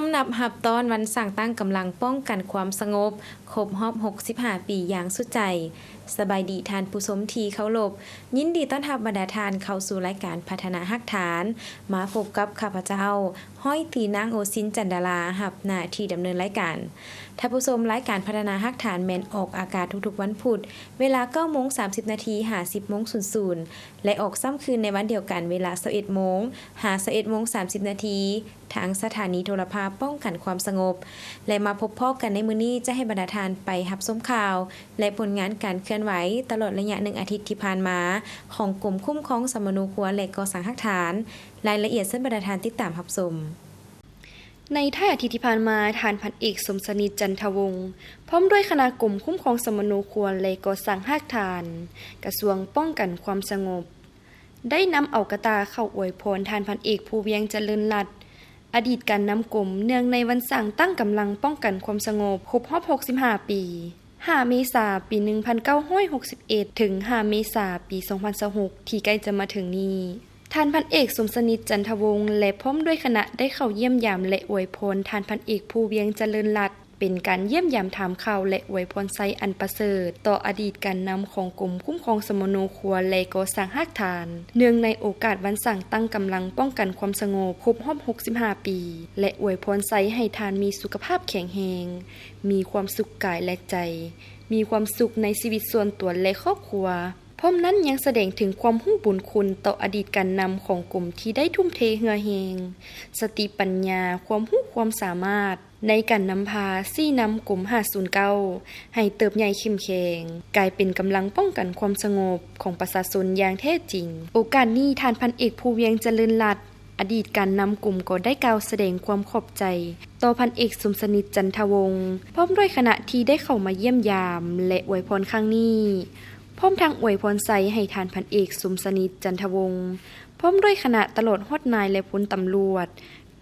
ຕ້ອນຮັບຮັບຕ້ອນວັນສ້າງຕັ້ງກຳລັງປ້ອງກັນຄວາມສະຫງົບ ຄົບຮອບຫົກສິບຫ້າປີຢ່າງສຸດໃຈ. ສະບາຍດີທ່ານຜູ້ຊົມທີ່ເຄົາລົບ, ຍິນດີຕ້ອນຮັບບັນດາທ່ານເຂົ້າສູ່ລາຍການພັດທະນາຮາກຖານ. ມາພົບກັບຂ້າພະເຈົ້າ ຮ້ອຍຕີນາງໂອຊິນ ຈັນດາລາ ຮັບໜ້າທີ່ດຳເນີນລາຍການ. ທ່ານຜູ້ຊົມ, ລາຍການພັດທະນາຮາກຖານແມ່ນອອກອາກາດທຸກໆວັນພຸດ ເວລາເກົ້າໂມງສາມສິບນາທີ ຫາ ສິບໂມງສູນສູນ ແລະ ອອກຊ້ຳຄືນໃນວັນດຽວກັນເວລາຊາວເອັດໂມງ ຫາ ຊາວເອັດໂມງສາມສິບນາທີ ທາງສະຖານີໂທລະພາບປ້ອງກັນຄວາມສະຫງົບ ແລະ ມາພົບພໍ້ກັນໃນມື້ນີ້ ຈະໃຫ້ບັນດາທ່ານໄປຮັບຊົມຂ່າວ ແລະ ຜົນງານການເຄື່ອນໄຫວຕະຫຼອດໄລຍະໜຶ່ງອາທິດທີ່ຜ່ານມາ ຂອງກົມຄຸ້ມຄອງສຳມະໂນຄົວ ແລະ ກໍ່ສ້າງຮາກຖານ. ລາຍລະອຽດເຊີນບັນດາທ່ານຕິດຕາມຮັບຊົມ. ໃນທ້າຍອາທິດທີ່ຜ່ານມາ, ທ່ານພັນເອກ ສົມສະໜິດ ຈັນທະວົງ ພ້ອມດ້ວຍຄະນະກົມຄຸ້ມຄອງສຳມະໂນຄົວ ແລະ ກໍ່ສ້າງຮາກຖານ ກະຊວງປ້ອງກັນຄວາມສະຫງົບ ໄດ້ນຳເອົາກະຕ່າເຂົ້າອວຍພອນທ່ານພັນເອກ ພູວຽງ ຈະເລີນລັດ ອະດີດການນຳກົມ ເນື່ອງໃນວັນສ້າງຕັ້ງກຳລັງປ້ອງກັນຄວາມສະຫງົບ ຄົບຮອບຫົກສິບຫ້າປີ ຫ້າເມສາ ປີໜຶ່ງພັນເກົ້າຮ້ອຍຫົກສິບເອັດ ເຖິງຫ້າເມສາ ປີສອງພັນຊາວຫົກ ທີ່ໃກ້ຈະມາເຖິງນີ້. ທ່ານພັນເອກ ສົມສະໜິດ ຈັນທະວົງ ແລະ ພ້ອມດ້ວຍຄະນະ ໄດ້ເຂົ້າຢ້ຽມຢາມ ແລະ ອວຍພອນທ່ານພັນເອກ ພູວຽງ ຈະເລີນລັດ ເປັນການຢ້ຽມຢາມຖາມຂ່າວ ແລະ ອວຍພອນໄຊອັນປະເສີດຕໍ່ອະດີດການນຳຂອງກົມຄຸ້ມຄອງສຳມະໂນຄົວ ແລະ ກໍ່ສ້າງຮາກຖານ ເນື່ອງໃນໂອກາດວັນສ້າງຕັ້ງກຳລັງປ້ອງກັນຄວາມສະຫງົບ ຄົບຮອບຫົກສິບຫ້າປີ ແລະ ອວຍພອນໄຊໃຫ້ທ່ານມີສຸຂະພາບແຂງແຮງ, ມີຄວາມສຸກກາຍ ແລະ ໃຈ, ມີຄວາມສຸກໃນຊີວິດສ່ວນຕົວ ແລະ ຄອບຄົວ. ພ້ອມນັ້ນຍັງສະແດງເຖິງຄວາມຮູ້ບຸນຄຸນຕໍ່ອະດີດການນຳຂອງກົມທີ່ໄດ້ທຸ່ມເທເຫື່ອແຮງ, ສະຕິປັນຍາ, ຄວາມຮູ້ຄວາມສາມາດ ໃນການນຳພາຊີ້ນຳກົມຫ້າສູນເກົ້າ ໃຫ້ເຕີບໃຫຍ່ເຂັ້ມແຂງ, ກາຍເປັນກຳລັງປ້ອງກັນຄວາມສະຫງົບຂອງປະຊາຊົນຢ່າງແທ້ຈິງ. ໂອກາດນີ້, ທ່ານພັນເອກ ພູວຽງ ຈະເລີນລັດ ອະດີດການນຳກົມກໍໄດ້ກ່າວສະແດງຄວາມຂອບໃຈຕໍ່ພັນເອກ ສົມສະໜິດ ຈັນທະວົງ ພ້ອມດ້ວຍຄະນະທີ່ໄດ້ເຂົ້າມາຢ້ຽມຢາມ ແລະ ອວຍພອນຄັ້ງນີ້, ພ້ອມທັງອວຍພອນໄຊໃຫ້ທ່ານພັນເອກ ສົມສະໜິດ ຈັນທະວົງ ພ້ອມດ້ວຍຄະນະ ຕະຫຼອດຮອດນາຍ ແລະ ພົນຕຳຫຼວດ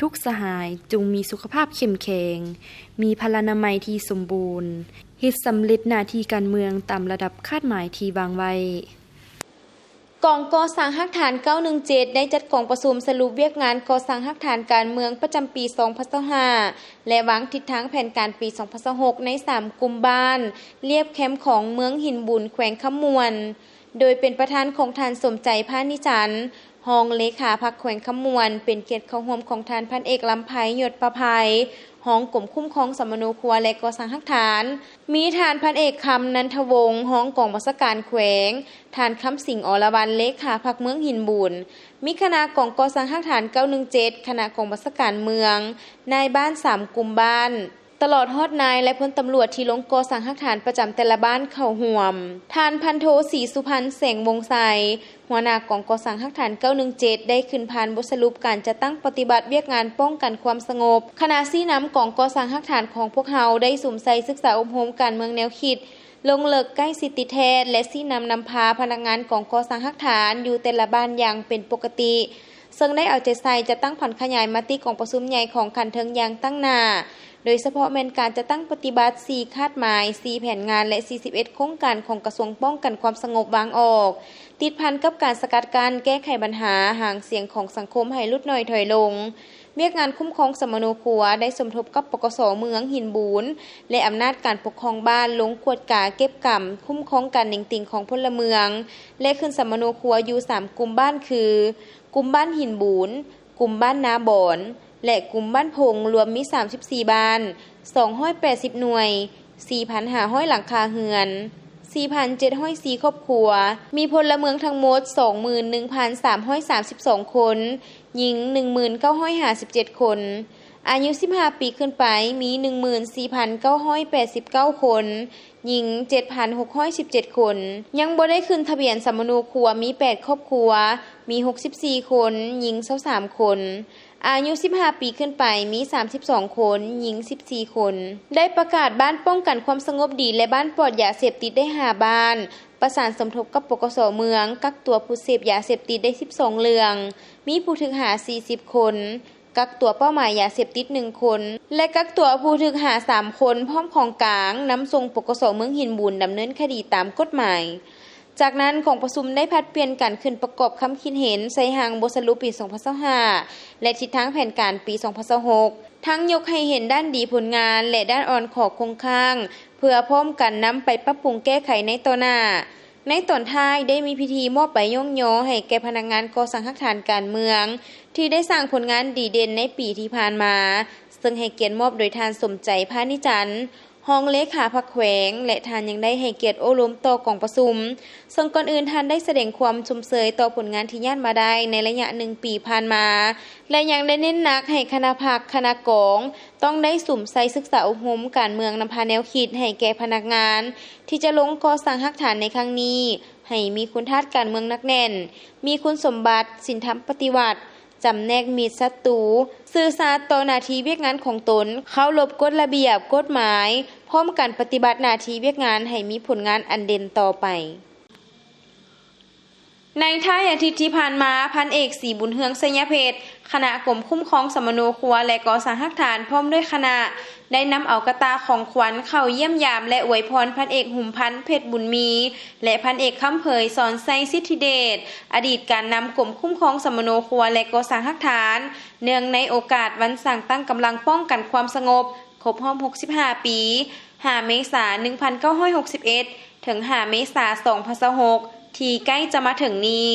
ທຸກສະຫາຍຈົ່ງມີສຸຂະພາບເຂັ້ມແຂງ, ມີພະລານາໄມທີ່ສົມບູນ, ເຮັດສຳເລັດໜ້າທີ່ການເມືອງຕາມລະດັບຄາດໝາຍທີ່ວາງໄວ້. ກອງກໍ່ສ້າງຮາກຖານເກົ້າໜຶ່ງເຈັດ ໄດ້ຈັດກອງປະຊຸມສະຫຼຸບວຽກງານກໍ່ສ້າງຮາກຖານການເມືອງປະຈຳປີສອງພັນຊາວຫ້າ ແລະ ວາງທິດທາງແຜນການປີສອງພັນຊາວຫົກ ໃນສາມກຸ່ມບ້ານລຽບແຄມຂອງເມືອງຫີນບູນ ແຂວງຄຳມ່ວນ. ໂດຍເປັນປະທານຂອງທ່ານ ສົມໃຈ ພານິຈັນ ຮອງເລຂາພັກແຂວງຄຳມ່ວນ, ເປັນກຽດເຂົ້າຮ່ວມຂອງທ່ານພັນເອກ ລຳໄພ ຍົດປະໄພ ຮອງກົມຄຸ້ມຄອງສຳມະໂນຄົວ ແລະ ກໍ່ສ້າງຮາກຖານ, ມີທ່ານພັນເອກ ຄຳ ນັນທະວົງ ຮອງກອງບັນຊາການແຂວງ, ທ່ານ ຄຳສິງ ອລະວັນ ເລຂາພັກເມືອງຫີນບູນ, ມີຄະນະກອງກໍ່ສ້າງຮາກຖານເກົ້າໜຶ່ງເຈັດ, ຄະນະກອງບັນຊາການເມືອງ, ນາຍບ້ານສາມກຸ່ມບ້ານ, ຕະຫຼອດຮອດນາຍ ແລະ ພົນຕຳຫຼວດທີ່ລົງກໍ່ສ້າງຮາກຖານປະຈຳແຕ່ລະບ້ານເຂົ້າຮ່ວມ. ທ່ານ ພັນໂທ ສີສຸພັນ ແສງວົງໄຊ ຫົວໜ້າກອງກໍ່ສ້າງຮາກຖານເກົ້າໜຶ່ງເຈັດ ໄດ້ຂຶ້ນຜ່ານບົດສະຫຼຸບການຈັດຕັ້ງປະຕິບັດວຽກງານປ້ອງກັນຄວາມສະຫງົບ. ຄະນະຊີ້ນຳກອງກໍ່ສ້າງຮາກຖານຂອງພວກເຮົາໄດ້ສຸມໃສ່ສຶກສາອົບຮົມການເມືອງແນວຄິດ ລົງເລິກ, ໃກ້ຊິດຕິດແທດ ແລະ ຊີ້ນຳນຳພາພະນັກງານກອງກໍ່ສ້າງຮາກຖານຢູ່ແຕ່ລະບ້ານຢ່າງເປັນປົກກະຕິ, ເຊິ່ງໄດ້ເອົາໃຈໃສ່ຈັດຕັ້ງຜັນຂະຫຍາຍມະຕິກອງປະຊຸມໃຫຍ່ຂອງຂັ້ນເທິງຢ່າງຕັ້ງໜ້າ, ໂດຍສະເພາະແມ່ນການຈັດຕັ້ງປະຕິບັດສີ່ຄາດໝາຍ, ສີ່ແຜນງານ ແລະ ສີ່ສິບເອັດໂຄງການຂອງກະຊວງປ້ອງກັນຄວາມສະຫງົບວາງອອກ, ຕິດພັນກັບການສະກັດກັ້ນ, ແກ້ໄຂບັນຫາ, ຫາງສຽງຂອງສັງຄົມໃຫ້ຫຼຸດໜ້ອຍຖອຍລົງ. ວຽກງານຄຸ້ມຄອງສຳມະໂນຄົວໄດ້ສົມທົບກັບ ປກສ ເມືອງຫີນບູນ ແລະ ອຳນາດການປົກຄອງບ້ານ ລົງກວດກາເກັບກຳ, ຄຸ້ມຄອງການເໜັງຕີງຂອງພົນລະເມືອງ ແລະ ຂຶ້ນສຳມະໂນຄົວຢູ່ສາມກຸ່ມບ້ານຄື ກຸ່ມບ້ານຫີນບູນ, ກຸ່ມບ້ານນາບອນ ແລະ ກຸ່ມບ້ານພົງ, ລວມມີສາມສິບສີ່ບ້ານ, ສອງຮ້ອຍແປດສິບໜ່ວຍ, ສີ່ພັນຫ້າຮ້ອຍຫຼັງຄາເຮືອນ, ສີ່ພັນເຈັດຮ້ອຍສີ່ຄອບຄົວ, ມີພົນລະເມືອງທັງໝົດ ສອງໝື່ນໜຶ່ງພັນສາມຮ້ອຍສາມສິບສອງຄົນ, ຍິງ ໜຶ່ງໝື່ນເກົ້າຮ້ອຍຫ້າສິບເຈັດຄົນ, ອາຍຸສິບຫ້າປີຂຶ້ນໄປ ມີ ໜຶ່ງໝື່ນສີ່ພັນເກົ້າຮ້ອຍແປດສິບເກົ້າຄົນ, ຍິງ ເຈັດພັນຫົກຮ້ອຍສິບເຈັດຄົນ, ຍັງບໍ່ໄດ້ຂຶ້ນທະບຽນສຳມະໂນຄົວ ມີແປດຄອບຄົວ, ມີ ຫົກສິບສີ່ຄົນ, ຍິງ ຊາວສາມຄົນ, ອາຍຸສິບຫ້າປີຂຶ້ນໄປ ມີ ສາມສິບສອງຄົນ, ຍິງ ສິບສີ່ຄົນ. ໄດ້ປະກາດບ້ານປ້ອງກັນຄວາມສະຫງົບດີ ແລະ ບ້ານປອດຢາເສບຕິດໄດ້ຫ້າບ້ານ, ປະສານສົມທົບກັບ ປກສ ເມືອງ, ກັກຕົວຜູ້ເສບຢາເສບຕິດໄດ້ສິບສອງເລື່ອງ, ມີຜູ້ຖືກຫາສີ່ສິບຄົນ, ກັກຕົວເປົ້າໝາຍຢາເສບຕິດໜຶ່ງຄົນ ແລະ ກັກຕົວຜູ້ຖືກຫາສາມຄົນ ພ້ອມຂອງກາງ, ນຳສົ່ງ ປກສ ເມືອງຫີນບູນ ດຳເນີນຄະດີຕາມກົດໝາຍ. ຈາກນັ້ນ ກອງປະຊຸມໄດ້ຜັດປ່ຽນກັນຂຶ້ນປະກອບຄຳຄິດເຫັນໃສ່ຮ່າງບົດສະຫຼຸບປີສອງພັນຊາວຫ້າ ແລະ ທິດທາງແຜນການປີສອງພັນຊາວຫົກ ທັງຍົກໃຫ້ເຫັນດ້ານດີຜົນງານ ແລະ ດ້ານອ່ອນຂໍ້ຄົງຄ້າງ ເພື່ອພ້ອມກັນນຳໄປປັບປຸງແກ້ໄຂໃນຕໍ່ໜ້າ. ໃນຕອນທ້າຍໄດ້ມີພິທີມອບໃບຍ້ອງຍໍໃຫ້ແກ່ພະນັກງານກໍ່ສ້າງຮາກຖານການເມືອງ ທີ່ໄດ້ສ້າງຜົນງານດີເດັ່ນໃນປີທີ່ຜ່ານມາ, ເຊິ່ງໃຫ້ກຽດມອບໂດຍທ່ານ ສົມໃຈ ພານິຈັນ ຮອງເລຂາພັກແຂວງ ແລະ ທ່ານຍັງໄດ້ໃຫ້ກຽດໂອ້ລົມຕໍ່ກອງປະຊຸມ, ເຊິ່ງກ່ອນອື່ນທ່ານໄດ້ສະແດງຄວາມຊົມເຊີຍຕໍ່ຜົນງານທີ່ຍາດມາໄດ້ໃນໄລຍະໜຶ່ງປີຜ່ານມາ ແລະ ຍັງໄດ້ເນັ້ນໜັກໃຫ້ຄະນະພັກ, ຄະນະກອງ ຕ້ອງໄດ້ສຸມໃສ່ສຶກສາອົບຮົມການເມືອງນຳພາແນວຄິດໃຫ້ແກ່ພະນັກງານ ທີ່ຈະລົງກໍ່ສ້າງຮາກຖານໃນຄັ້ງນີ້ ໃຫ້ມີຄຸນທາດການເມືອງໜັກແໜ້ນ, ມີຄຸນສົມບັດ, ສິນທຳປະຕິວັດ, ຈຳແນກມິດສັດຕູ, ຊື່ສັດຕໍ່ໜ້າທີ່ວຽກງານຂອງຕົນ, ເຄົາລົບກົດລະບຽບ, ກົດໝາຍ, ພ້ອມກັນປະຕິບັດໜ້າທີ່ວຽກງານໃຫ້ມີຜົນງານອັນເດັ່ນຕໍ່ໄປ. ໃນທ້າຍອາທິດທີ່ຜ່ານມາ, ພັນເອກ ສີບຸນເຮືອງ ໄຊຍະເພັດ ຄະນະກົມຄຸ້ມຄອງສຳມະໂນຄົວ ແລະ ກໍ່ສ້າງຮາກຖານ ພ້ອມດ້ວຍຄະນະ ໄດ້ນຳເອົາກະຕ່າຂອງຂວັນເຂົ້າຢ້ຽມຢາມ ແລະ ອວຍພອນພັນເອກ ຫຸມພັນ ເພັດບຸນມີ ແລະ ພັນເອກ ຄຳເຜີຍ ສອນໄຊ ສິດທິເດດ ອະດີດການນຳກົມຄຸ້ມຄອງສຳມະໂນຄົວ ແລະ ກໍ່ສ້າງຮາກຖານ ເນື່ອງໃນໂອກາດວັນສ້າງຕັ້ງກຳລັງປ້ອງກັນຄວາມສະຫງົບ ຄົບຮອບຫົກສິບຫ້າປີ ຫ້າ ເມສາ ໜຶ່ງພັນເກົ້າຮ້ອຍຫົກສິບເອັດ ເຖິງ ຫ້າ ເມສາ ສອງພັນຊາວຫົກ ທີ່ໃກ້ຈະມາເຖິງນີ້,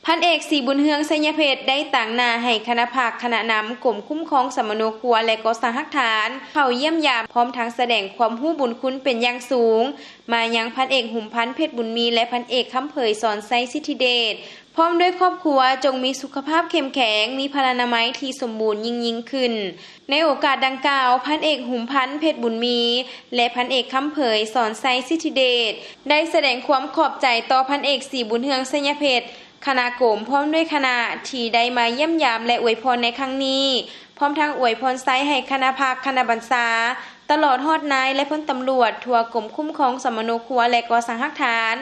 ພັນເອກ ສີບຸນເຮືອງ ໄຊຍະເພັດ ໄດ້ຕາງໜ້າໃຫ້ຄະນະພັກ, ຄະນະນຳກົມຄຸ້ມຄອງສຳມະໂນຄົວ ແລະ ກໍ່ສ້າງຮາກຖານ ເຂົ້າຢ້ຽມຢາມ, ພ້ອມທັງສະແດງຄວາມຮູ້ບຸນຄຸນເປັນຢ່າງສູງ ມາຍັງພັນເອກ ຫຸມພັນ ເພັດບຸນມີ ແລະ ພັນເອກ ຄຳເຜີຍ ສອນໄຊ ສິດທິເດດ ພ້ອມດ້ວຍຄອບຄົວ ຈົ່ງມີສຸຂະພາບເຂັ້ມແຂງ, ມີພະລານາໄມທີ່ສົມບູນຍິ່ງໆຂຶ້ນ. ໃນໂອກາດດັ່ງກ່າວ, ພັນເອກ ຫຸມພັນ ເພັດບຸນມີ ແລະ ພັນເອກ ຄຳເຜີຍ ສອນໄຊ ສິດທິເດດ ໄດ້ສະແດງຄວາມຂອບໃຈຕໍ່ພັນເອກ ສີບຸນເຮືອງ ໄຊຍະເພັດ ຄະນະກົມ ພ້ອມດ້ວຍຄະນະ ທີ່ໄດ້ມາຢ້ຽມຢາມ ແລະ ອວຍພອນໃນຄັ້ງນີ້, ພ້ອມທັງອວຍພອນໄຊໃຫ້ຄະນະພັກ, ຄະນະບັນຊາ, ຕະຫຼອດຮອດນາຍ ແລະ ພົນຕຳຫຼວດທົ່ວກົມຄຸ້ມຄອງສຳມະໂນຄົວ ແລະ ກໍ່ສ້າງຮາກຖານ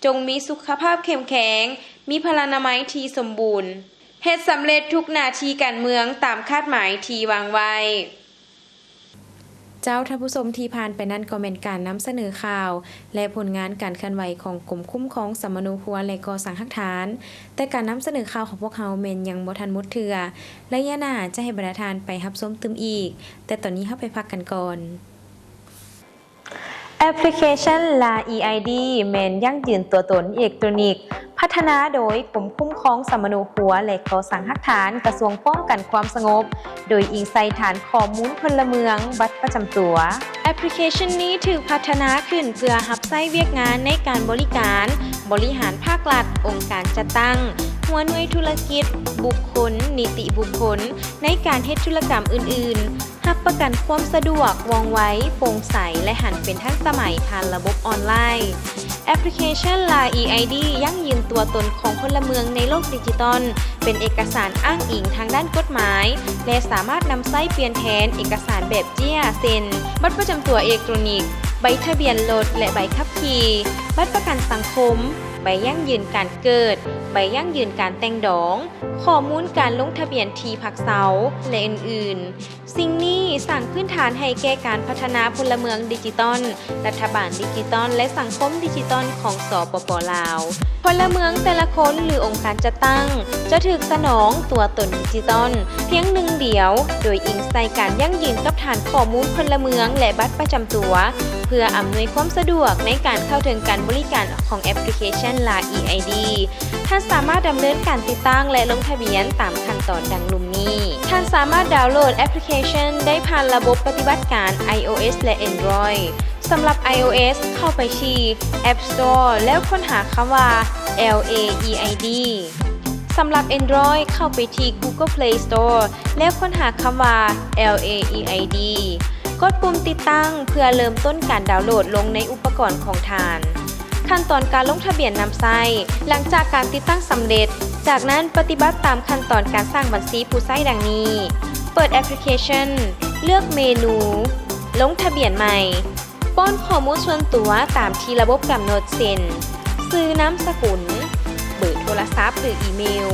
ຈົ່ງມີສຸຂະພາບເຂັ້ມແຂງ, ມີພະລານາໄມທີ່ສົມບູນ, ເຮັດສຳເລັດທຸກໜ້າທີ່ການເມືອງຕາມຄາດໝາຍທີ່ວາງໄວ້. ເຈົ້າ, ທ່ານຜູ້ຊົມ, ທີ່ຜ່ານໄປນັ້ນກໍແມ່ນການນຳສະເໜີຂ່າວ ແລະ ຜົນງານການເຄື່ອນໄຫວຂອງກົມຄຸ້ມຄອງສຳມະໂນຄົວ ແລະ ກໍ່ສ້າງຮາກຖານ. ແຕ່ການນຳສະເໜີຂ່າວຂອງພວກເຮົາແມ່ນຍັງບໍ່ທັນໝົດເທື່ອ. ໄລຍະໜ້າຈະໃຫ້ບັນດາທ່ານໄປຮັບຊົມຕື່ມອີກ, ແຕ່ຕອນນີ້ເຮົາໄປພັກກັນກ່ອນ. Application Laa EID ແມ່ນຢັ້ງຢືນຕົວຕົນເອກໂຕຣນິກ ພັດທະນາໂດຍກົມຄຸ້ມຄອງສຳມະໂນຄົວ ແລະ ກໍ່ສ້າງຮາກຖານ ກະຊວງປ້ອງກັນຄວາມສະຫງົບ ໂດຍອີງໃສ່ຖານຂໍ້ມູນພົນລະເມືອງ, ບັດປະຈຳຕົວ. ແອັບພລິເຄຊັນນີ້ຖືກພັດທະນາຂຶ້ນເພື່ອຮັບໃຊ້ວຽກງານໃນການບໍລິການ, ບໍລິຫານພາກລັດ, ອົງການຈັດຕັ້ງ, ຫົວໜ່ວຍທຸລະກິດ, ບຸກຄົນ, ນິຕິບຸກຄົນ ໃນການເຮັດທຸລະກຳອື່ນໆ. ຮັບປະກັນຄວາມສະດວກ, ວ່ອງໄວ, ໂປ່ງໃສ ແລະ ຫັນເປັນທັນສະໄໝຜ່ານລະບົບອອນລາຍ. ແອັບພລິເຄຊັນ Laa EID ຢັ້ງຢືນຕົວຕົນຂອງພົນລະເມືອງໃນໂລກດິຈິຕອນ, ເປັນເອກະສານອ້າງອີງທາງດ້ານກົດໝາຍ ແລະ ສາມາດນຳໃຊ້ປ່ຽນແທນເອກະສານແບບເຈ້ຍ ເຊັ່ນ ບັດປະຈຳຕົວເອກໂຕຣນິກ, ໃບທະບຽນລົດ ແລະ ໃບຂັບຂີ່, ບັດປະກັນສັງຄົມ, ໃບຢັ້ງຢືນການເກີດ, ໃບຢັ້ງຢືນການແຕ່ງດອງ, ຂໍ້ມູນການລົງທະບຽນທີ່ພັກເຊົາ ແລະ ອື່ນໆ. ສິ່ງນີ້ສ້າງພື້ນຖານໃຫ້ແກ່ການພັດທະນາພົນລະເມືອງດິຈິຕອນ, ລັດຖະບານດິຈິຕອນ ແລະ ສັງຄົມດິຈິຕອນຂອງ ສປປ ລາວ. ພົນລະເມືອງແຕ່ລະຄົນ ຫຼື ອົງການຈັດຕັ້ງ ຈະຖືກສະໜອງຕົວຕົນດິຈິຕອນພຽງໜຶ່ງດຽວ, ໂດຍອີງໃສ່ການຢັ້ງຢືນກັບຖານຂໍ້ມູນພົນລະເມືອງ ແລະ ບັດປະຈຳຕົວ, ເພື່ອອຳນວຍຄວາມສະດວກໃນການເຂົ້າເຖິງການບໍລິການຂອງແອັບພລິເຄຊັນ Laa EID. ທ່ານສາມາດດຳເນີນການຕິດຕັ້ງ ແລະ ລົງທະບຽນຕາມຂັ້ນຕອນດັ່ງລຸ່ມນີ້. ທ່ານສາມາດດາວໂຫຼດແອັບພລິເຄຊັນໄດ້ຜ່ານລະບົບປະຕິບັດການ iOS ແລະ Android. ສຳລັບ iOS ເຂົ້າໄປທີ່ App Store ແລ້ວຄົ້ນຫາຄຳວ່າ Laa EID. ສຳລັບ Android ເຂົ້າໄປທີ່ Google Play Store ແລ້ວຄົ້ນຫາຄຳວ່າ Laa EID. ກົດປຸ່ມຕິດຕັ້ງເພື່ອເລີ່ມຕົ້ນການດາວໂຫຼດລົງໃນອຸປະກອນຂອງທ່ານ. ຂັ້ນຕອນການລົງທະບຽນນຳໃຊ້. ຫຼັງຈາກການຕິດຕັ້ງສຳເລັດ, ຈາກນັ້ນປະຕິບັດຕາມຂັ້ນຕອນການສ້າງບັນຊີຜູ້ໃຊ້ດັ່ງນີ້: ເປີດແອັບພລິເຄຊັນ, ເລືອກເມນູ ລົງທະບຽນໃໝ່, ປ້ອນຂໍ້ມູນສ່ວນຕົວຕາມທີ່ລະບົບກຳນົດ ເຊັ່ນ ຊື່, ນາມສະກຸນ, ເບີໂທລະສັບ ຫຼື ອີເມວ,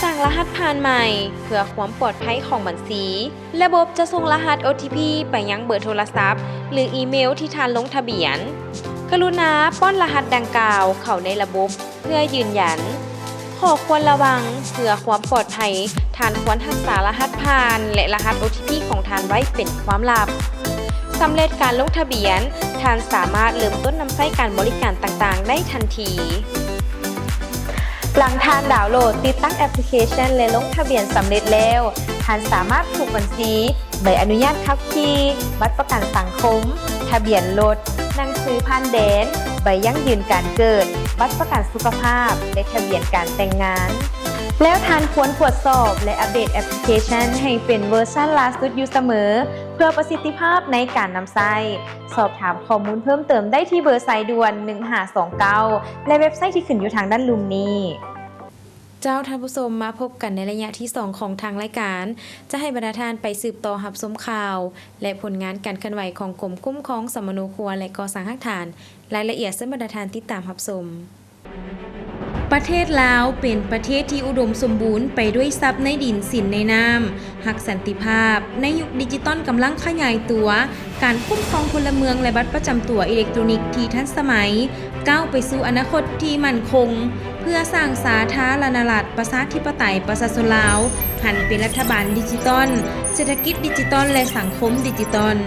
ສ້າງລະຫັດຜ່ານໃໝ່ເພື່ອຄວາມປອດໄພຂອງບັນຊີ. ລະບົບຈະສົ່ງລະຫັດ ໂອທີພີ ໄປຍັງເບີໂທລະສັບ ຫຼື ອີເມວທີ່ທ່ານລົງທະບຽນ. ກະລຸນາປ້ອນລະຫັດດັ່ງກ່າວເຂົ້າໃນລະບົບເພື່ອຢືນຢັນ. ຂໍ້ຄວນລະວັງ, ເພື່ອຄວາມປອດໄພ, ທ່ານຄວນຮັກສາລະຫັດຜ່ານ ແລະ ລະຫັດ ໂອທີພີ ຂອງທ່ານໄວ້ເປັນຄວາມລັບ. ສຳເລັດການລົງທະບຽນ, ທ່ານສາມາດເລີ່ມຕົ້ນນຳໃຊ້ການບໍລິການຕ່າງໆໄດ້ທັນທີ. ຫຼັງທ່ານດາວໂຫຼດຕິດຕັ້ງແອັບພລິເຄຊັນ ແລະ ລົງທະບຽນສຳເລັດແລ້ວ, ທ່ານສາມາດຜູກບັນຊີ, ໃບອະນຸຍາດຂັບຂີ່, ບັດປະກັນສັງຄົມ, ທະບຽນລົດ, ໜັງສືຜ່ານແດນ, ໃບຢັ້ງຢືນການເກີດ, ບັດປະກັນສຸຂະພາບ ແລະ ທະບຽນການແຕ່ງງານ. ແລ້ວທ່ານຄວນກວດສອບ ແລະ ອັບເດດແອັບພລິເຄຊັນໃຫ້ເປັນເວີຊັນລ່າສຸດຢູ່ສະເໝີ ເພື່ອປະສິດທິພາບໃນການນຳໃຊ້. ສອບຖາມຂໍ້ມູນເພີ່ມເຕີມໄດ້ທີ່ເບີສາຍດ່ວນ ໜຶ່ງຫ້າສອງເກົ້າ ແລະ ເວັບໄຊທີ່ຂຶ້ນຢູ່ທາງດ້ານລຸ່ມນີ້. ເຈົ້າ, ທ່ານຜູ້ຊົມ, ມາພົບກັນໃນໄລຍະທີສອງຂອງທາງລາຍການ, ຈະໃຫ້ບັນດາທ່ານໄປສືບຕໍ່ຮັບຊົມຂ່າວ ແລະ ຜົນງານການເຄື່ອນໄຫວຂອງກົມຄຸ້ມຄອງສຳມະໂນຄົວ ແລະ ກໍ່ສ້າງຮາກຖານ. ລາຍລະອຽດເຊີນບັນດາທ່ານຕິດຕາມຮັບຊົມ. ປະເທດລາວເປັນປະເທດທີ່ອຸດົມສົມບູນໄປດ້ວຍຊັບໃນດິນ, ສິນໃນນ້ຳ, ຮັກສັນຕິພາບ. ໃນຍຸກດິຈິຕອນກຳລັງຂະຫຍາຍຕົວ, ການຄຸ້ມຄອງພົນລະເມືອງ ແລະ ບັດປະຈຳຕົວອີເລັກໂຕຣນິກທີ່ທັນສະໄໝ ກ້າວໄປສູ່ອະນາຄົດທີ່ໝັ້ນຄົງ ເພື່ອສ້າງສາທາລະນະລັດ ປະຊາທິປະໄຕ ປະຊາຊົນລາວ ຫັນເປັນລັດຖະບານດິຈິຕອນ, ເສດຖະກິດດິຈິຕອນ ແລະ ສັງຄົມດິຈິຕອນ.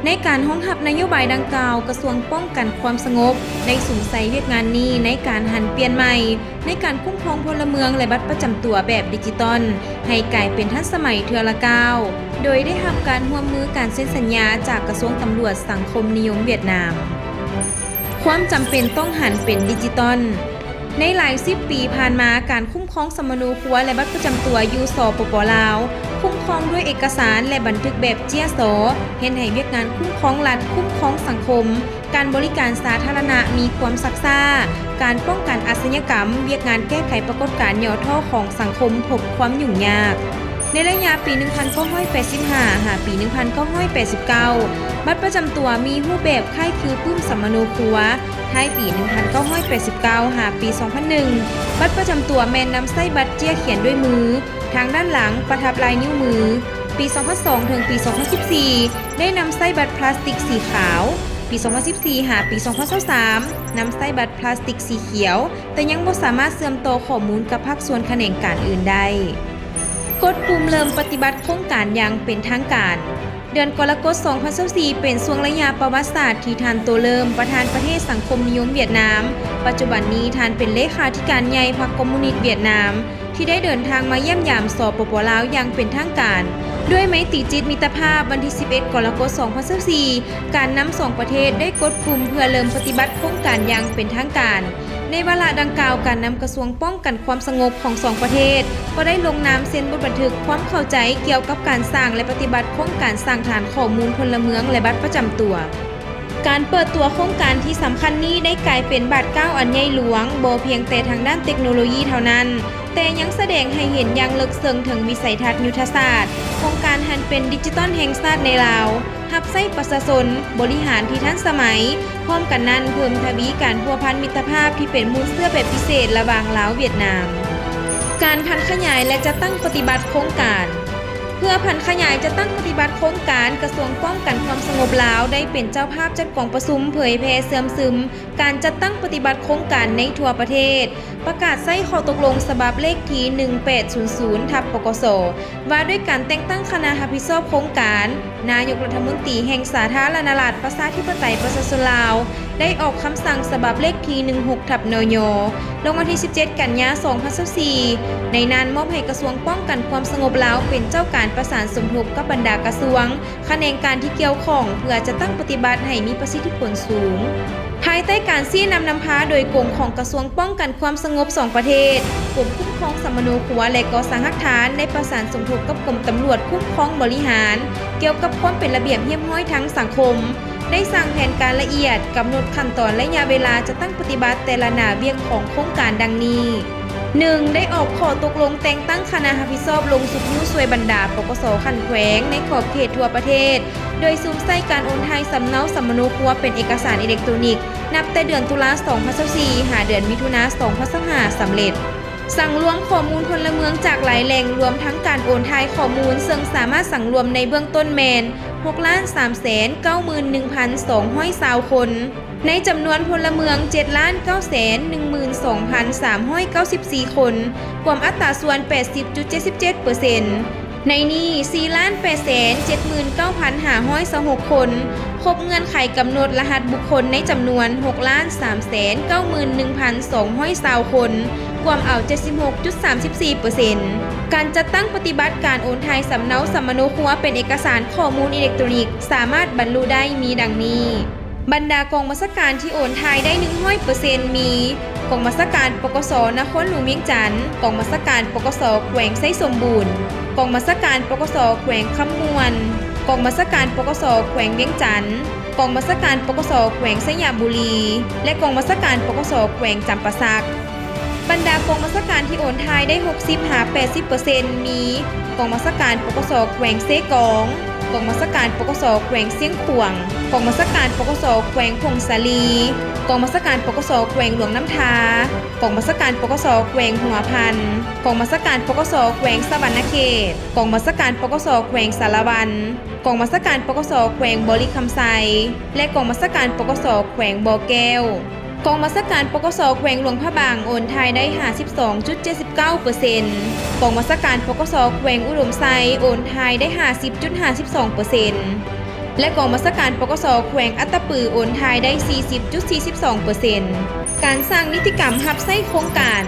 ໃນການຮອງຮັບນະໂຍບາຍດັ່ງກ່າວ, ກະຊວງປ້ອງກັນຄວາມສະຫງົບ ໄດ້ສຸມໃສ່ວຽກງານນີ້ໃນການຫັນປ່ຽນໃໝ່ ໃນການຄຸ້ມຄອງພົນລະເມືອງ ແລະ ບັດປະຈຳຕົວແບບດິຈິຕອນ ໃຫ້ກາຍເປັນທັນສະໄໝເທື່ອລະກ້າວ, ໂດຍໄດ້ຮັບການຮ່ວມມືການເຊັນສັນຍາຈາກກະຊວງຕຳຫຼວດສັງຄົມນິຍົມຫວຽດນາມ. ຄວາມຈຳເປັນຕ້ອງຫັນເປັນດິຈິຕອນ. ໃນຫຼາຍສິບປີຜ່ານມາ, ການຄຸ້ມຄອງສຳມະໂນຄົວ ແລະ ບັດປະຈຳຕົວຢູ່ ສປປ ລາວ ຄຸ້ມຄອງດ້ວຍເອກະສານ ແລະ ບັນທຶກແບບເຈ້ຍຊໍ, ເຮັດໃຫ້ວຽກງານຄຸ້ມຄອງລັດ, ຄຸ້ມຄອງສັງຄົມ, ການບໍລິການສາທາລະນະມີຄວາມຊັກຊ້າ, ການປ້ອງກັນອາຊະຍາກຳ, ວຽກງານແກ້ໄຂປາກົດການຫຍໍ້ທໍ້ຂອງສັງຄົມພົບຄວາມຫຍຸ້ງຍາກ. ໃນໄລຍະປີໜຶ່ງພັນເກົ້າຮ້ອຍແປດສິບຫ້າ ຫາປີໜຶ່ງພັນເກົ້າຮ້ອຍແປດສິບເກົ້າ, ບັດປະຈຳຕົວມີຮູບແບບຄ້າຍຄືປຶ້ມສຳມະໂນຄົວ. ທ້າຍປີໜຶ່ງພັນເກົ້າຮ້ອຍແປດສິບເກົ້າ ຫາປີສອງພັນໜຶ່ງ ບັດປະຈຳຕົວແມ່ນນຳໃຊ້ບັດເຈ້ຍຂຽນດ້ວຍມື, ທາງດ້ານຫຼັງປະທັບລາຍນິ້ວມື. ປີສອງພັນສອງ ເຖິງປີສອງພັນສິບສີ່ ໄດ້ນຳໃຊ້ບັດພລາສຕິກສີຂາວ. ປີສອງພັນສິບສີ່ ຫາປີສອງພັນຊາວສາມ ນຳໃຊ້ບັດພລາສຕິກສີຂຽວ, ແຕ່ຍັງບໍ່ສາມາດເຊື່ອມຕໍ່ຂໍ້ມູນກັບພາກສ່ວນຂະແໜງການອື່ນໄດ້. ກົດປຸ່ມເລີ່ມປະຕິບັດໂຄງການຢ່າງເປັນທາງການ. ເດືອນກໍລະກົດ ສອງພັນຊາວສີ່ ເປັນຊ່ວງໄລຍະປະຫວັດສາດທີ່ທ່ານ ໂຕເລີມ ປະທານປະເທດສັງຄົມນິຍົມຫວຽດນາມ, ປັດຈຸບັນນີ້ທ່ານເປັນເລຂາທິການໃຫຍ່ພັກຄອມມູນິດຫວຽດນາມ ທີ່ໄດ້ເດີນທາງມາຢ້ຽມຢາມ ສປປ ລາວ ຢ່າງເປັນທາງການ. ດ້ວຍໄມຕີຈິດມິດຕະພາບ, ວັນທີສິບເອັດ ກໍລະກົດ ສອງພັນຊາວສີ່ ການນຳສອງປະເທດໄດ້ກົດປຸ່ມເພື່ອເລີ່ມປະຕິບັດໂຄງການຢ່າງເປັນທາງການ. ໃນວາລະດັ່ງກ່າວ, ການນຳກະຊວງປ້ອງກັນຄວາມສະຫງົບຂອງສອງປະເທດ ກໍໄດ້ລົງນາມເຊັນບົດບັນທຶກຄວາມເຂົ້າໃຈກ່ຽວກັບການສ້າງ ແລະ ປະຕິບັດໂຄງການສ້າງຖານຂໍ້ມູນພົນລະເມືອງ ແລະ ບັດປະຈຳຕົວ. ການເປີດຕົວໂຄງການທີ່ສຳຄັນນີ້ໄດ້ກາຍເປັນບາດກ້າວອັນໃຫຍ່ຫຼວງ, ບໍ່ພຽງແຕ່ທາງດ້ານເຕັກໂນໂລຢີເທົ່ານັ້ນ, ແຕ່ຍັງສະແດງໃຫ້ເຫັນຢ່າງເລິກເຊິ່ງເຖິງວິໄສທັດຍຸດທະສາດຂອງການຫັນເປັນດິຈິຕອນແຫ່ງຊາດໃນລາວ, ຮັບໃຊ້ປະຊາຊົນ, ບໍລິຫານທີ່ທັນສະໄໝ, ພ້ອມກັນນັ້ນເພີ່ມທະວີການພົວພັນມິດຕະພາບທີ່ເປັນມູນເຊື້ອແບບພິເສດລະຫວ່າງລາວ-ຫວຽດນາມ. ການຜັນຂະຫຍາຍ ແລະ ຈັດຕັ້ງປະຕິບັດໂຄງການ. ເພື່ອຜັນຂະຫຍາຍຈັດຕັ້ງປະຕິບັດໂຄງການ, ກະຊວງປ້ອງກັນຄວາມສະຫງົບລາວໄດ້ເປັນເຈົ້າພາບຈັດກອງປະຊຸມເຜີຍແຜ່ເຊື່ອມຊຶມການຈັດຕັ້ງປະຕິບັດໂຄງການໃນທົ່ວປະເທດ, ປະກາດໃຊ້ຂໍ້ຕົກລົງສະບັບເລກທີ ໜຶ່ງແປດສູນສູນ ທັບ ປກສ ວ່າດ້ວຍການແຕ່ງຕັ້ງຄະນະຮັບຜິດຊອບໂຄງການ, ນາຍົກລັດຖະມົນຕີແຫ່ງສາທາລະນະລັດ ປະຊາທິປະໄຕ ປະຊາຊົນລາວ ໄດ້ອອກຄຳສັ່ງສະບັບເລກທີ ໜຶ່ງຫົກ ທັບ ນຍ ລົງວັນທີສິບເຈັດ ກັນຍາ ສອງພັນຊາວສີ່ ໃນນັ້ນມອບໃຫ້ກະຊວງປ້ອງກັນຄວາມສະຫງົບລາວເປັນເຈົ້າການປະສານສົມທົບກັບບັນດາກະຊວງ, ຂະແໜງການທີ່ກ່ຽວຂ້ອງ ເພື່ອຈັດຕັ້ງປະຕິບັດໃຫ້ມີປະສິດທິຜົນສູງ. ພາຍໃຕ້ການຊີ້ນຳນຳພາໂດຍກົງຂອງກະຊວງປ້ອງກັນຄວາມສະຫງົບສອງປະເທດ, ກົມຄຸ້ມຄອງສຳມະໂນຄົວ ແລະ ກໍ່ສ້າງຮາກຖານ ໄດ້ປະສານສົມທົບກັບກົມຕຳຫຼວດຄຸ້ມຄອງບໍລິຫານ ກ່ຽວກັບຄວາມເປັນລະບຽບຮຽບຮ້ອຍທາງສັງຄົມ, ໄດ້ສ້າງແຜນການລະອຽດ, ກຳນົດຂັ້ນຕອນໄລຍະເວລາຈັດຕັ້ງປະຕິບັດແຕ່ລະໜ້າວຽກຂອງໂຄງການດັ່ງນີ້. ໜຶ່ງ ໄດ້ອອກຂໍ້ຕົກລົງແຕ່ງຕັ້ງຄະນະຮັບຜິດຊອບລົງຊຸກຍູ້ຊ່ວຍບັນດາ ປກສ ຂັ້ນແຂວງໃນຂອບເຂດທົ່ວປະເທດ, ໂດຍສຸມໃສ່ການໂອນຖ່າຍສຳເນົາສຳມະໂນຄົວເປັນເອກະສານອີເລັກໂຕຣນິກ ນັບແຕ່ເດືອນຕຸລາ ສອງພັນຊາວສີ່ ຫາເດືອນມິຖຸນາ ສອງພັນຊາວຫ້າ ສຳເລັດ. ສັງລວມຂໍ້ມູນພົນລະເມືອງຈາກຫຼາຍແຫຼ່ງ, ລວມທັງການໂອນຖ່າຍຂໍ້ມູນ, ເຊິ່ງສາມາດສັງລວມໃນເບື້ອງຕົ້ນແມ່ນ ຫົກລ້ານສາມແສນເກົ້າໝື່ນໜຶ່ງພັນສອງຮ້ອຍຊາວຄົນ. ໃນຈຳນວນພົນລະເມືອງ ເຈັດລ້ານເກົ້າແສນໜຶ່ງໝື່ນສອງພັນສາມຮ້ອຍເກົ້າສິບສີ່ຄົນ, ກວມອັດຕາສ່ວນ ແປດສິບຈຸດເຈັດສິບເຈັດເປີເຊັນ. ໃນນີ້ ສີ່ລ້ານແປດແສນເຈັດໝື່ນເກົ້າພັນຫ້າຮ້ອຍຊາວຫົກຄົນ ຄົບເງື່ອນໄຂກຳນົດລະຫັດບຸກຄົນໃນຈຳນວນ ຫົກລ້ານສາມແສນເກົ້າໝື່ນໜຶ່ງພັນສອງຮ້ອຍຊາວຄົນ, ກວມເອົາ ເຈັດສິບຫົກຈຸດສາມສິບສີ່ເປີເຊັນ. ການຈັດຕັ້ງປະຕິບັດການໂອນຖ່າຍສຳເນົາສຳມະໂນຄົວເປັນເອກະສານຂໍ້ມູນອີເລັກໂຕຣນິກ ສາມາດບັນລຸໄດ້ມີດັ່ງນີ້. ບັນດາກອງບັນຊາການທີ່ໂອນຖ່າຍໄດ້ ໜຶ່ງຮ້ອຍເປີເຊັນ ມີ ກອງບັນຊາການ ປກສ ນະຄອນຫຼວງວຽງຈັນ, ກອງບັນຊາການ ປກສ ແຂວງໄຊສົມບູນ, ກອງບັນຊາການ ປກສ ແຂວງຄຳມ່ວນ, ກອງບັນຊາການ ປກສ ແຂວງວຽງຈັນ, ກອງບັນຊາການ ປກສ ແຂວງໄຊຍະບູລີ ແລະ ກອງບັນຊາການ ປກສ ແຂວງຈຳປາສັກ. ບັນດາກອງບັນຊາການທີ່ໂອນຖ່າຍໄດ້ ຫົກສິບຫາແປດສິບເປີເຊັນ ມີ ກອງບັນຊາການ ປກສ ແຂວງເຊກອງ, ກອງບັນຊາການ ປກສ ແຂວງຊຽງຂວາງ, ກອງບັນຊາການ ປກສ ແຂວງຜົ້ງສາລີ, ກອງບັນຊາການ ປກສ ແຂວງຫຼວງນ້ຳທາ, ກອງບັນຊາການ ປກສ ແຂວງຫົວພັນ, ກອງບັນຊາການ ປກສ ແຂວງສະຫວັນນະເຂດ, ກອງບັນຊາການ ປກສ ແຂວງສາລະວັນ, ກອງບັນຊາການ ປກສ ແຂວງບໍລິຄຳໄຊ ແລະ ກອງບັນຊາການ ປກສ ແຂວງບໍ່ແກ້ວ. ກອງບັນຊາການ ປກສ ແຂວງຫຼວງພະບາງ ໂອນຖ່າຍໄດ້ ຫ້າສິບສອງຈຸດເຈັດສິບເກົ້າເປີເຊັນ, ກອງບັນຊາການ ປກສ ແຂວງອຸດົມໄຊ ໂອນຖ່າຍໄດ້ ຫ້າສິບຈຸດຫ້າສິບສອງເປີເຊັນ ແລະ ກອງບັນຊາການ ປກສ ແຂວງອັດຕະປື ໂອນຖ່າຍໄດ້ ສີ່ສິບຈຸດສີ່ສິບສອງເປີເຊັນ. ການສ້າງນິຕິກຳຮັບໃຊ້ໂຄງການ.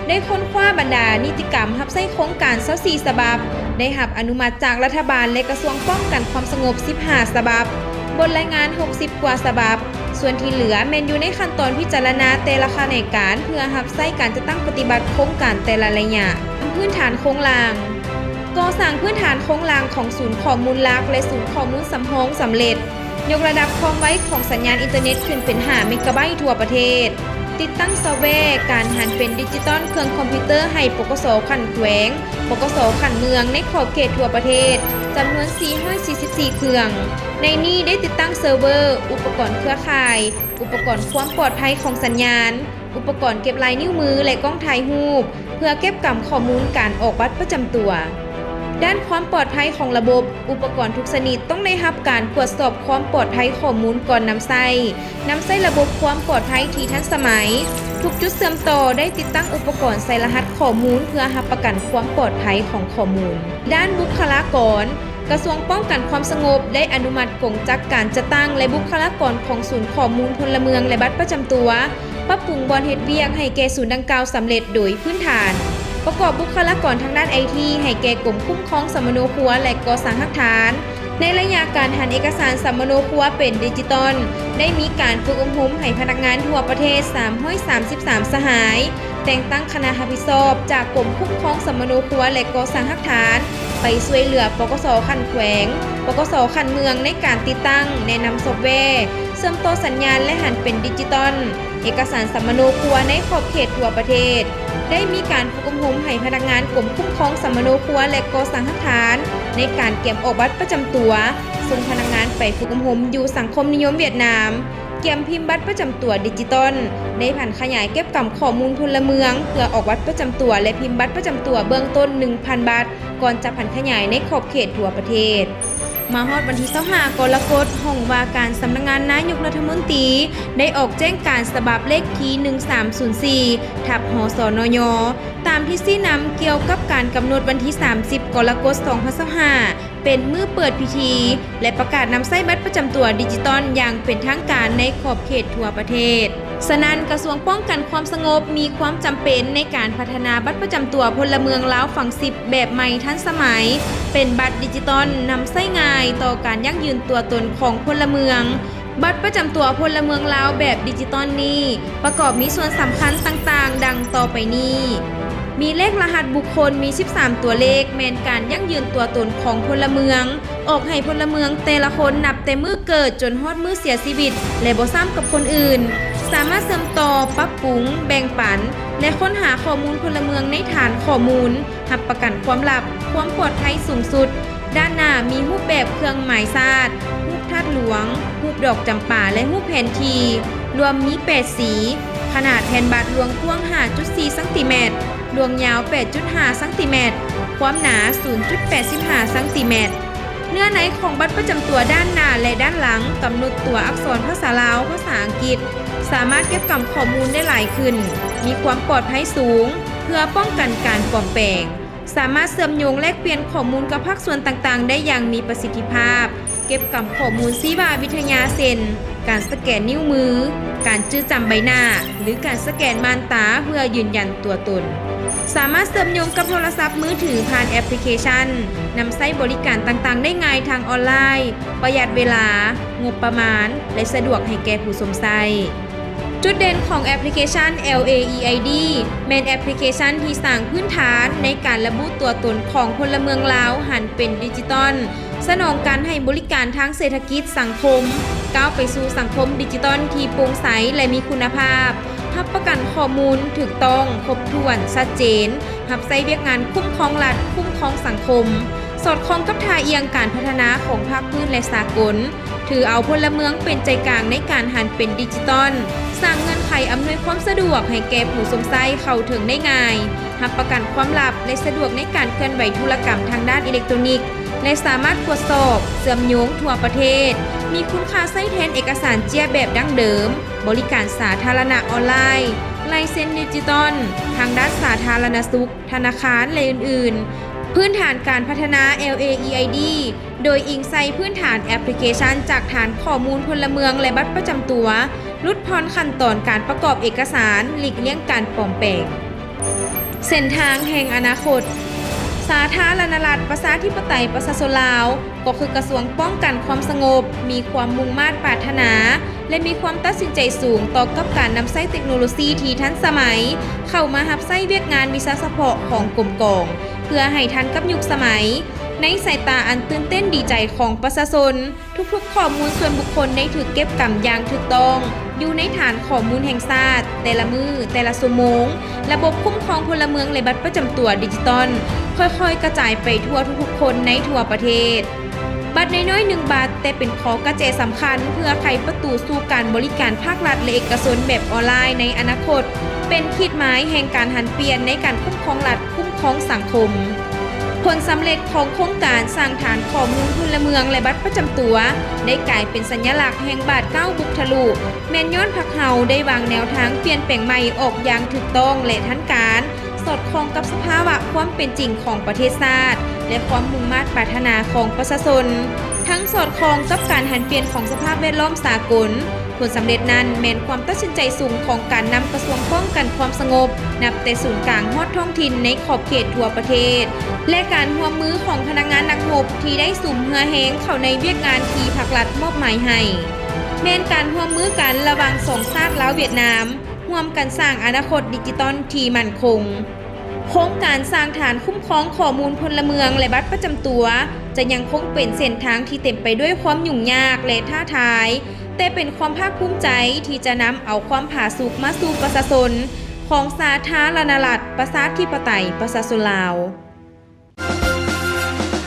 ໄດ້ຄົ້ນຄວ້າບັນດານິຕິກຳຮັບໃຊ້ໂຄງການ ຊາວສີ່ສະບັບ ໄດ້ຮັບອະນຸມັດຈາກລັດຖະບານ ແລະ ກະຊວງປ້ອງກັນຄວາມສະຫງົບ ສິບຫ້າສະບັບ, ບົດລາຍງານ ຫົກສິບກວ່າສະບັບ, ສ່ວນທີ່ເຫຼືອແມ່ນຢູ່ໃນຂັ້ນຕອນພິຈາລະນາແຕ່ລະຂະແໜງການ ເພື່ອຮັບໃຊ້ການຈັດຕັ້ງປະຕິບັດໂຄງການແຕ່ລະໄລຍະ. ພື້ນຖານໂຄງລ່າງ. ກໍ່ສ້າງພື້ນຖານໂຄງລ່າງຂອງສູນຂໍ້ມູນຫຼັກ ແລະ ສູນຂໍ້ມູນສຳຮອງສຳເລັດ. ຍົກລະດັບຄວາມໄວຂອງສັນຍານອິນເຕີເນັດຂຶ້ນເປັນຫ້າເມກາໄບທົ່ວປະເທດ. ຕິດຕັ້ງຊອບແວການຫັນເປັນດິຈິຕອນເຄື່ອງຄອມພິວເຕີໃຫ້ ປກສ ຂັ້ນແຂວງ, ປກສ ຂັ້ນເມືອງ ໃນຂອບເຂດທົ່ວປະເທດ ຈຳນວນ ສີ່ຮ້ອຍສີ່ສິບສີ່ເຄື່ອງ. ໃນນີ້ໄດ້ຕິດຕັ້ງເຊີເວີ, ອຸປະກອນເຄືອຂ່າຍ, ອຸປະກອນຄວາມປອດໄພຂອງສັນຍານ, ອຸປະກອນເກັບລາຍນິ້ວມື ແລະ ກ້ອງຖ່າຍຮູບ ເພື່ອເກັບກຳຂໍ້ມູນການອອກບັດປະຈຳຕົວ. ດ້ານຄວາມປອດໄພຂອງລະບົບ, ອຸປະກອນທຸກຊະນິດຕ້ອງໄດ້ຮັບການກວດສອບຄວາມປອດໄພຂໍ້ມູນກ່ອນນຳໃຊ້. ນຳໃຊ້ລະບົບຄວາມປອດໄພທີ່ທັນສະໄໝ. ທຸກຈຸດເຊື່ອມຕໍ່ໄດ້ຕິດຕັ້ງອຸປະກອນໃສ່ລະຫັດຂໍ້ມູນ ເພື່ອຮັບປະກັນຄວາມປອດໄພຂອງຂໍ້ມູນ. ດ້ານບຸກຄະລາກອນ. ກະຊວງປ້ອງກັນຄວາມສະຫງົບໄດ້ອະນຸມັດກົງຈັກການຈັດຕັ້ງ ແລະ ບຸກຄະລາກອນຂອງສູນຂໍ້ມູນພົນລະເມືອງ ແລະ ບັດປະຈຳຕົວ, ປັບປຸງບ່ອນເຮັດວຽກໃຫ້ແກ່ສູນດັ່ງກ່າວສຳເລັດໂດຍພື້ນຖານ, ປະກອບບຸກຄະລາກອນທາງດ້ານໄອທີໃຫ້ແກ່ກົມຄຸ້ມຄອງສຳມະໂນຄົວ ແລະ ກໍ່ສ້າງຮາກຖານ. ໃນໄລຍະການຫັນເອກະສານສຳມະໂນຄົວເປັນດິຈິຕອນ, ໄດ້ມີການຝຶກອົບຮົມໃຫ້ພະນັກງານທົ່ວປະເທດ ສາມຮ້ອຍສາມສິບສາມສະຫາຍ, ແຕ່ງຕັ້ງຄະນະຮັບຜິດຊອບຈາກກົມຄຸ້ມຄອງສຳມະໂນຄົວ ແລະ ກໍ່ສ້າງຮາກຖານ ໄປຊ່ວຍເຫຼືອ ປກສ ຂັ້ນແຂວງ, ປກສ ຂັ້ນເມືອງ ໃນການຕິດຕັ້ງ, ແນະນຳຊອບແວ, ເຊື່ອມຕໍ່ສັນຍານ ແລະ ຫັນເປັນດິຈິຕອນເອກະສານສຳມະໂນຄົວໃນຂອບເຂດທົ່ວປະເທດ. ໄດ້ມີການຝຶກອົບຮົມໃຫ້ພະນັກງານກົມຄຸ້ມຄອງສຳມະໂນຄົວ ແລະ ກໍ່ສ້າງຮາກຖານ ໃນການກຽມອອກບັດປະຈຳຕົວ, ສົ່ງພະນັກງານໄປຝຶກອົບຮົມຢູ່ສັງຄົມນິຍົມຫວຽດນາມ, ກຽມພິມບັດປະຈຳຕົວດິຈິຕອນ, ໄດ້ຜັນຂະຫຍາຍເກັບກຳຂໍ້ມູນພົນລະເມືອງ ເພື່ອອອກບັດປະຈຳຕົວ ແລະ ພິມບັດປະຈຳຕົວເບື້ອງຕົ້ນ ໜຶ່ງພັນ ບາດ ກ່ອນຈະຜັນຂະຫຍາຍໃນຂອບເຂດທົ່ວປະເທດ. ມາຮອດວັນທີ ຊາວຫ້າ ກໍລະກົດ, ຫ້ອງວ່າການສຳນັກງານນາຍົກລັດຖະມົນຕີ ໄດ້ອອກແຈ້ງການສະບັບເລກທີ ໜຶ່ງສາມສູນສີ່ ທັບ ຫສນຍ ຕາມທິດຊີ້ນຳກ່ຽວກັບການກຳນົດວັນທີ ສາມສິບ ກໍລະກົດ ສອງພັນຊາວຫ້າ ເປັນມື້ເປີດພິທີ ແລະ ປະກາດນຳໃຊ້ບັດປະຈຳຕົວດິຈິຕອນຢ່າງເປັນທາງການໃນຂອບເຂດທົ່ວປະເທດ. ສະນັ້ນ, ກະຊວງປ້ອງກັນຄວາມສະຫງົບມີຄວາມຈຳເປັນໃນການພັດທະນາບັດປະຈຳຕົວພົນລະເມືອງລາວຝັງສິບແບບໃໝ່ທັນສະໄໝ, ເປັນບັດດິຈິຕອນນຳໃຊ້ງ່າຍຕໍ່ການຢັ້ງຢືນຕົວຕົນຂອງພົນລະເມືອງ. ບັດປະຈຳຕົວພົນລະເມືອງລາວແບບດິຈິຕອນນີ້ ປະກອບມີສ່ວນສຳຄັນຕ່າງໆ ດັ່ງຕໍ່ໄປນີ້. ມີເລກລະຫັດບຸກຄົນ ມີ ສິບສາມ ຕົວເລກ ແມ່ນການຢັ້ງຢືນຕົວຕົນຂອງພົນລະເມືອງ, ອອກໃຫ້ພົນລະເມືອງແຕ່ລະຄົນ ນັບແຕ່ມື້ເກີດຈົນຮອດມື້ເສຍຊີວິດ ແລະ ບໍ່ຊ້ຳກັບຄົນອື່ນ, ສາມາດເຊື່ອມຕໍ່, ປັບປຸງ, ແບ່ງປັນ ແລະ ຄົ້ນຫາຂໍ້ມູນພົນລະເມືອງໃນຖານຂໍ້ມູນ, ຮັບປະກັນຄວາມລັບ, ຄວາມປອດໄພສູງສຸດ. ດ້ານໜ້າມີຮູບແບບເຄື່ອງໝາຍຊາດ, ຮູບທາດຫຼວງ, ຮູບດອກຈຳປາ ແລະ ຮູບແຜນທີ່, ລວມມີແປດສີ, ຂະໜາດແຜ່ນບັດລວງກວ້າງ ຫ້າຈຸດສີ່ ຊັງຕີແມັດ, ລວງຍາວ ແປດຈຸດຫ້າ ຊັງຕີແມັດ, ຄວາມໜາ ສູນຈຸດແປດສິບຫ້າ ຊັງຕີແມັດ. ເນື້ອໃນຂອງບັດປະຈຳຕົວດ້ານໜ້າ ແລະ ດ້ານຫຼັງ ກຳນົດຕົວອັກສອນພາສາລາວ, ພາສາອັງກິດ, ສາມາດເກັບກຳຂໍ້ມູນໄດ້ຫຼາຍຂຶ້ນ, ມີຄວາມປອດໄພສູງ ເພື່ອປ້ອງກັນການປອມແປງ, ສາມາດເຊື່ອມໂຍງແລກປ່ຽນຂໍ້ມູນກັບພາກສ່ວນຕ່າງໆໄດ້ຢ່າງມີປະສິດທິພາບ, ເກັບກຳຂໍ້ມູນຊີວະວິທະຍາ ເຊັ່ນ ການສະແກນນິ້ວມື, ການຈື່ຈຳໃບໜ້າ ຫຼື ການສະແກນມ່ານຕາເພື່ອຢືນຢັນຕົວຕົນ. ສາມາດເຊື່ອມໂຍງກັບໂທລະສັບມືຖືຜ່ານແອັບພລິເຄຊັນ, ນຳໃຊ້ບໍລິການຕ່າງໆໄດ້ງ່າຍທາງອອນລາຍ, ປະຢັດເວລາ, ງົບປະມານ ແລະ ສະດວກໃຫ້ແກ່ຜູ້ຊົມໃຊ້. ຈຸດເດັ່ນຂອງແອັບພລິເຄຊັນ ແອລ ເອ ອີ ໄອ ດີ ແມ່ນແອັບພລິເຄຊັນທີ່ສ້າງພື້ນຖານໃນການລະບຸຕົວຕົນຂອງພົນລະເມືອງລາວຫັນເປັນດິຈິຕອນ, ສະໜອງການໃຫ້ບໍລິການທາງເສດຖະກິດສັງຄົມ, ກ້າວໄປສູ່ສັງຄົມດິຈິຕອນທີ່ໂປ່ງໃສ ແລະ ມີຄຸນນະພາບ, ຮັບປະກັນຂໍ້ມູນຖືກຕ້ອງ, ຄົບຖ້ວນ, ຊັດເຈນ, ຮັບໃຊ້ວຽກງານຄຸ້ມຄອງລັດ, ຄຸ້ມຄອງສັງຄົມ, ສອດຄ່ອງກັບທ່າອ່ຽງການພັດທະນາຂອງພາກພື້ນ ແລະ ສາກົນ, ຖືເອົາພົນລະເມືອງເປັນໃຈກາງໃນການຫັນເປັນດິຈິຕອນ, ສ້າງເງື່ອນໄຂອຳນວຍຄວາມສະດວກໃຫ້ແກ່ຜູ້ຊົມໃຊ້ເຂົ້າເຖິງໄດ້ງ່າຍ, ຮັບປະກັນຄວາມລັບ ແລະ ສະດວກໃນການເຄື່ອນໄຫວທຸລະກຳທາງດ້ານອີເລັກໂຕຣນິກ ແລະ ສາມາດກວດສອບ, ເຊື່ອມໂຍງທົ່ວປະເທດ, ມີຄຸນຄ່າໃຊ້ແທນເອກະສານເຈ້ຍແບບດັ້ງເດີມ, ບໍລິການສາທາລະນະອອນລາຍ, ລາຍເຊັນດິຈິຕອນ, ທາງດ້ານສາທາລະນະສຸກ, ທະນາຄານ ແລະ ອື່ນໆ. ພື້ນຖານການພັດທະນາ ແອລ ເອ ອີ ໄອ ດີ ໂດຍອີງໃສ່ພື້ນຖານແອັບພລິເຄຊັນຈາກຖານຂໍ້ມູນພົນລະເມືອງ ແລະ ບັດປະຈຳຕົວ, ຫຼຸດຜ່ອນຂັ້ນຕອນການປະກອບເອກະສານ, ຫຼີກລ່ຽງການປອມແປງ. ເສັ້ນທາງແຫ່ງອະນາຄົດ. ສາທາລະນະລັດ ປະຊາທິປະໄຕ ປະຊາຊົນລາວ ກໍຄືກະຊວງປ້ອງກັນຄວາມສະຫງົບ ມີຄວາມມຸ່ງມາດປາດຖະໜາ ແລະ ມີຄວາມຕັດສິນໃຈສູງຕໍ່ກັບການນຳໃຊ້ເຕັກໂນໂລຊີທີ່ທັນສະໄໝ ເຂົ້າມາຮັບໃຊ້ວຽກງານວິຊາສະເພາະຂອງກົມກອງ ເພື່ອໃຫ້ທັນກັບຍຸກສະໄໝ. ໃນສາຍຕາອັນຕື່ນເຕັ້ນດີໃຈຂອງປະຊາຊົນ, ທຸກໆຂໍ້ມູນສ່ວນບຸກຄົນໄດ້ຖືກເກັບກຳຢ່າງຖືກຕ້ອງ ຢູ່ໃນຖານຂໍ້ມູນແຫ່ງຊາດ, ແຕ່ລະມື້, ແຕ່ລະຊົ່ວໂມງ, ລະບົບຄຸ້ມຄອງພົນລະເມືອງ ແລະ ບັດປະຈຳຕົວດິຈິຕອນ ຄ່ອຍໆກະຈາຍໄປທົ່ວທຸກໆຄົນໃນທົ່ວປະເທດ. ບັດນ້ອຍໆໜຶ່ງບັດ, ແຕ່ເປັນຂໍ້ກະແຈສຳຄັນເພື່ອໄຂປະຕູສູ່ການບໍລິການພາກລັດ ແລະ ເອກະຊົນແບບອອນລາຍໃນອະນາຄົດ, ເປັນຂີດໝາຍແຫ່ງການຫັນປ່ຽນໃນການຄຸ້ມຄອງລັດ, ຄຸ້ມຄອງສັງຄົມ. ຜົນສຳເລັດຂອງໂຄງການສ້າງຖານຂໍ້ມູນພົນລະເມືອງ ແລະ ບັດປະຈຳຕົວ ໄດ້ກາຍເປັນສັນຍະລັກແຫ່ງບາດກ້າວບຸກທະລຸ, ແມ່ນຍ້ອນພັກເຮົາໄດ້ວາງແນວທາງປ່ຽນແປງໃໝ່ອອກຢ່າງຖືກຕ້ອງ ແລະ ທັນການ, ສອດຄ່ອງກັບສະພາວະຄວາມເປັນຈິງຂອງປະເທດຊາດ ແລະ ຄວາມມຸ່ງມາດປາດຖະໜາຂອງປະຊາຊົນ, ທັງສອດຄ່ອງກັບການຫັນປ່ຽນຂອງສະພາບແວດລ້ອມສາກົນ. ຜົນສຳເລັດນັ້ນແມ່ນຄວາມຕັດສິນໃຈສູງຂອງການນຳກະຊວງປ້ອງກັນຄວາມສະຫງົບ ນັບແຕ່ສູນກາງຮອດທ້ອງຖິ່ນໃນຂອບເຂດທົ່ວປະເທດ ແລະ ການຮ່ວມມືຂອງພະນັກງານນັກຮົບທີ່ໄດ້ສຸມເຫື່ອແຮງເຂົ້າໃນວຽກງານທີ່ພັກລັດມອບໝາຍໃຫ້, ແມ່ນການຮ່ວມມືກັນລະຫວ່າງສອງຊາດລາວ-ຫວຽດນາມ, ຮ່ວມກັນສ້າງອະນາຄົດດິຈິຕອນທີ່ໝັ້ນຄົງ. ໂຄງການສ້າງຖານຄຸ້ມຄອງຂໍ້ມູນພົນລະເມືອງ ແລະ ບັດປະຈຳຕົວ ຈະຍັງຄົງເປັນເສັ້ນທາງທີ່ເຕັມໄປດ້ວຍຄວາມຫຍຸ້ງຍາກ ແລະ ທ້າທາຍ, ແຕ່ເປັນຄວາມພາກພູມໃຈທີ່ຈະນຳເອົາຄວາມຜາສຸກມາສູ່ປະຊາຊົນຂອງສາທາລະນະລັດ ປະຊາທິປະໄຕ ປະຊາຊົນລາວ.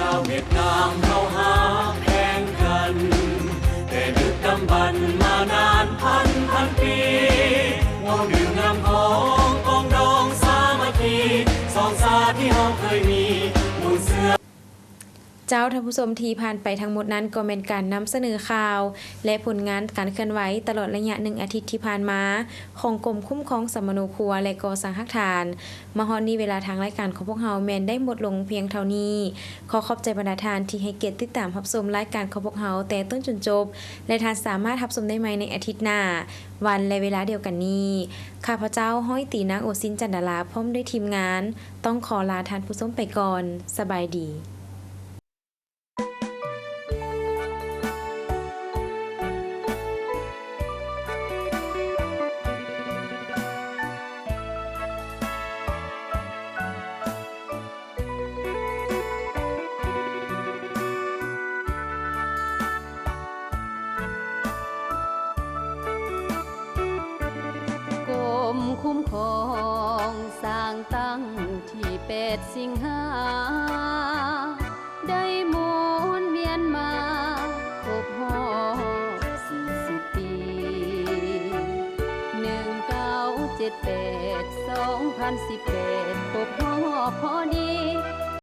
ລາວຫວຽດນາມເຮົາຮັກແພງກັນ ແຕ່ດຶກດຳບັນມານານພັນພັນປີ ເຮົາດື່ມນ້ຳຂອງປອງດອງສາມັກຄີ ສອງຊາດທີ່ເຮົາເຄີຍມີ ໝູ່ເຊື້ອ ເຈົ້າ ທ່ານຜູ້ຊົມທີ່ຜ່ານໄປທັງໝົດນັ້ນ ກໍແມ່ນການນຳສະເໜີຂ່າວ ແລະ ຜົນງານການເຄື່ອນໄຫວຕະຫຼອດໄລຍະໜຶ່ງອາທິດທີ່ຜ່ານມາ ຂອງກົມຄຸ້ມຄອງສຳມະໂນຄົວ ແລະ ກໍ່ສ້າງຮາກຖານ. ມາຮອດນີ້ເວລາທາງລາຍການຂອງພວກເຮົາແມ່ນໄດ້ໝົດລົງພຽງເທົ່ານີ້. ຂໍຂອບໃຈບັນດາທ່ານທີ່ໃຫ້ກຽດຕິດຕາມຮັບຊົມລາຍການຂອງພວກເຮົາແຕ່ຕົ້ນຈົນຈົບ ແລະ ທ່ານສາມາດຮັບຊົມໄດ້ໃໝ່ໃນອາທິດໜ້າ ວັນ ແລະ ເວລາດຽວກັນນີ້. ຂ້າພະເຈົ້າ ຮ້ອຍຕີ ນາງໂອຊິນ ຈັນດາລາ ພ້ອມດ້ວຍທີມງານ ຕ້ອງຂໍລາທ່ານຜູ້ຊົມໄປກ່ອນ. ສະບາຍດີ. ກົມຄຸ້ມຄອງສ້າງຕັ້ງທີ່ແປດສິງຫາ ໄດ້ໝູນວຽນມາຄົບຮອບສີ່ສິບປີ ໜຶ່ງເກົ້າເຈັດແປດ ສອງພັນສິບແປດ ຄົບຮອບພໍດີ.